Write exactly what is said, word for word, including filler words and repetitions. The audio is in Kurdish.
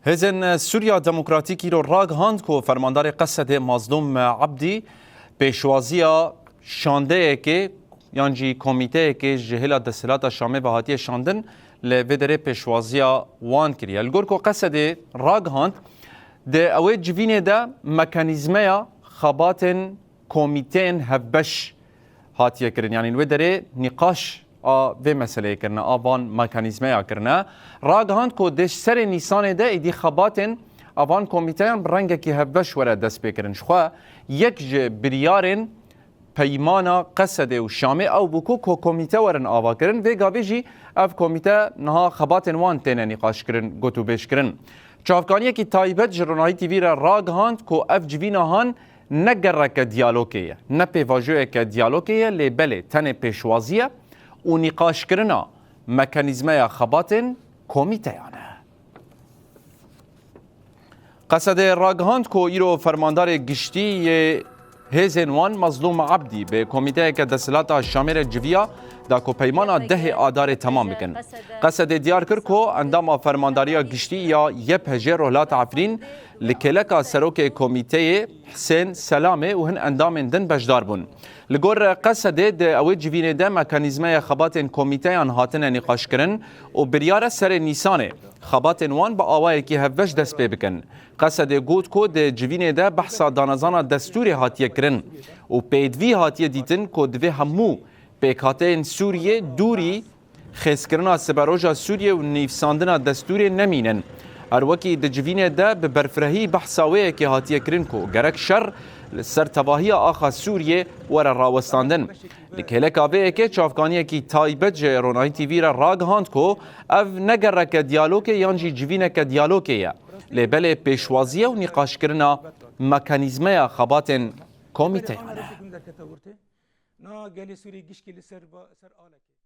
Hêzên Sûriya Demokratîk îro ragihand ku fermandarê Qesedê Mazlûm Ebdî pêşwaziya şandeyekê yan jî komîteyekê ji hêla desthilata Şamê ve hatiye şandin, li vê derê pêşwaziya wan kiriye. Li gor ku Qesedê ragihand, di ewê civînê de mekanîzmeya xebatên komîteyên hevbeş hatiye kirin. Yanî li wê derê nîqaş a vê meseleyê kirine, a van mekanîzmeya kirine. Ragihand ku di serê Nîsanê de êdî xebatên a van komîteyan bi rengekî hevbeş were destpêkirin. Jixwe yek ji biryarên peymana Qesedê û Şamê ew bû ku, ku komîte werin avakirin. Vê gavê jî ev komîte niha xebatên wan têne nîqaşkirin, gotûbêjkirin. Çavkaniyekî taybet ji Ronahî T V re ragihand ku ev civîna han ne gereke diyalogê ye, ne pêvajoyeke diyalogê ye, lê belê tenê pêşwazî ye û nîqaşkirina mekanîzmeya xebatên komîteyan e. Qesedê ragihand ku îro fermandarê giştî yê hêzên wan Mazlûm Ebdî bi komîteyeke desthilata Şamê re civiya da ku peymana dehê Adarê temam bikin. Qesedê diyar kir ku endama fermandariya giştî ya Y P G Rohilata Efrîn li kêleka serokê komîteyê Husên Selamê û hin endamên din beşdar bûn. Li gor Qesedê di ewê civînê de mekanîzmeya xebatên komîteyan hatine nîqaşkirin û biryar e serê Nîsanê xebatên wan bi awayekî hevbeş dest pê bikin. Qesedê got ku di civînê de behsa danezana destûrê hatiye kirin û pêdivî hatiye dîtin ku divê hemû pêkhateyên Sûriyê dûrî xêzkirina siberoja Sûriyê û nivîsandina destûrê nemînin. Her wekî di civînê de bi berfirehî behsa wê yekê hatiye kirin ku gerek şer li ser tevahiya axa Sûriyê were rawestandin. Li kêleka vê yekê çavkaniyekî taybet ji Ronahî T V re ragihand ku ev ne gereke diyalogê yan jî civîneke diyalogê ye. Lê belê pêşwazî ye û nîqaşkirina mekanîzmeya xebatên komîteyan e. Na gelê Sûriyê gişkî li ser ba-, ser alekê.